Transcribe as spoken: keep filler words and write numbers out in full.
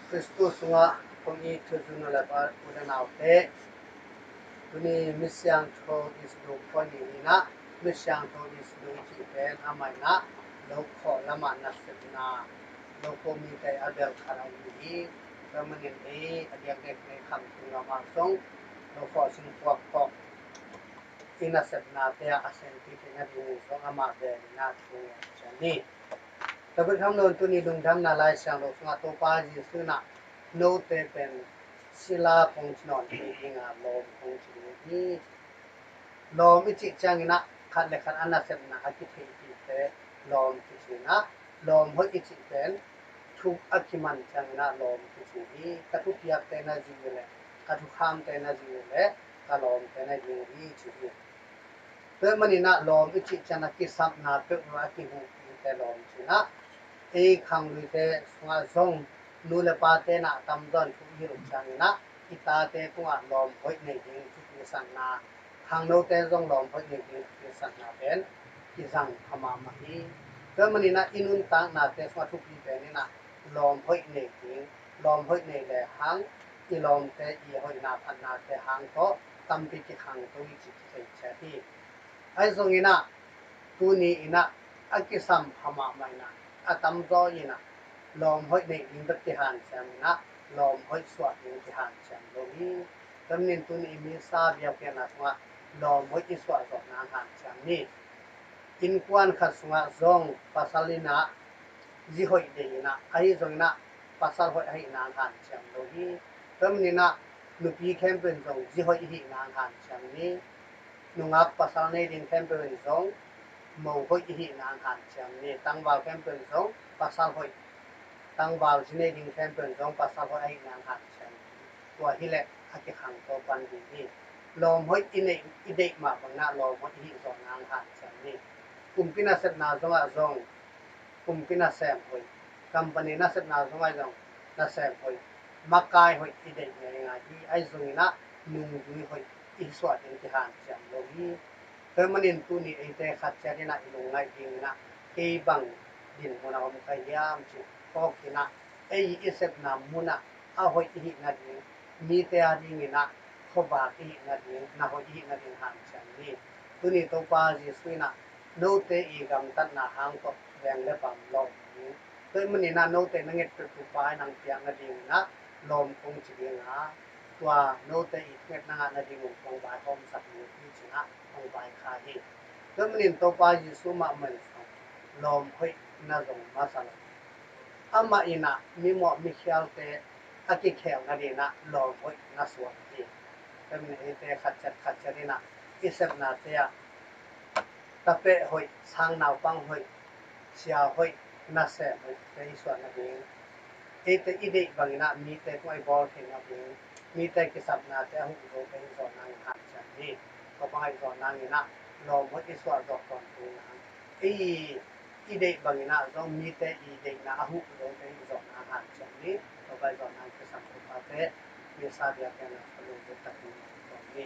Khristu sungah kong it thuzui nu le pa u le naute, tuni Misiangtho i suduk pua ni inah, Misiangtho i suduk i cih pen amah inah lokhawh lamah nasepna, lokhawh mite a belkhat a hi hi. Tua manin ei a diakdiak nei kham tung lamah zong lokhawh sung puakpuak i nasepnate ah a senpi theihna dingin zong amah bel inah thu ngen cian ni. Tabik hamlon tuni lungdamna Lai Siangtho sungah Topa Jesu inah note pen sila kong ci nawn kei dinga lawm kong ci ding hi. Lawm i cih cianginah khat le khat a nasepna a kitheihpihte lawm kici inah, lawm hoih i cih pen thu a kiman cianginah lawm kici hi. Ka thupiakte na zui uh le, ka thukhamte na zui uh le, ka lawmte na zui hi ci hi. Tua maninah lawm i cih ciang a kisapna peuh lo a kihuhpihte lawm cinah, ei khangluite sungah zong nu le pate na tamzaw in thu i hilh cianginah i tate tungah lawm hoih nei ding thupi sakna, khangnote zong lawm hoih nei ding thupi sakna pen kizang a mahmah hi. Tua maninah i nuntaknate sungah thupi pen inah lawm hoih nei ding, lawm hoih nei le hang i lawmte i hoihna phatnate hang tawh tampi kikhangto i cih kithei ciat hi. Ahi zonginah tuni inah a kisam hamah mah inah a tamzaw inah lawm hoih neih ding bek kihanciam inah lawm hoih suah ding kihanciam lo hi. Tua manin tuni i misa biakpiakna sungah lawm hoih i suah zawh nang hanciam ni. Innkuan khat sungah zong pasal inah zi hoih deih inah, ahi zonginah pasal hoih ahih nang hanciam lo hi. Tua maninah nupi khempeuh in zong zi hoih ihih nang hanciam ni. Nungak pasal nei ding khempeuh in zong mo hoih ihih nang hanciam ni. Tangval khempeuh in zong pasal hoih, tangval zi nei ding khempeuh in zong pasal hoih ahih nang hanciam ni. Tua hileh a kikhangto pan ding hi. Lawm hoih i neih, i deih mah banginah lawm hoih ihih zawh nang hanciam ni. Kumpi nasepna zongah zong kumpi nasem hoih, company nasepna zongah zong nasem hoih, makai hoih i deih ngeingai hi. Ahi zonginah nungzui hoih i suah ding kihanciam lo hi. Tua manin tuni eite khat ciat inah i lungngaih dinginah kei bang dinmun a om ka hiam cih phawk inah ei i sepna munah a hoih ihih nading, mite a dinginah khuavak ihih nading, na hoih ihih nading hanciam ni. Tuni Topa Jesu inah note i gamtatna hang tawh veng le pam lawm ding. Tua maninah note na ngetpeuh tu pa in ang piak nadinginah lawm kong ci dinga, tua note i ngetna ngah nading un kong vaihawmsak ding hi cinah kong vaikhak hi. Tua manin Topa Jesu mahmah in zong lawm hoih na zong masa lo. Amah inah mimawh mikhialte a kikhelh nadinah lawm hoih na suah hi. Tua manin eite khat ciat khat ciat inah i sepnate ah tapeh hoih, sang naupang hoih, sia hoih, nasem hoihte i suah nading, eite i deih banginah mite tungah i bawl theih nading, mite kisapnate a huh zote i zawh nangin hanciam ni. Tua bangah i zawh nanginah lawm hoih i suah zawh tawntung nang, ei i deih banginah zong mite i deihna a huh zote i zawh nang hanciam ni. Tua bangah i zawh nang kisam Topate misa biakpiakna sungah lungdam takin i zawh ni.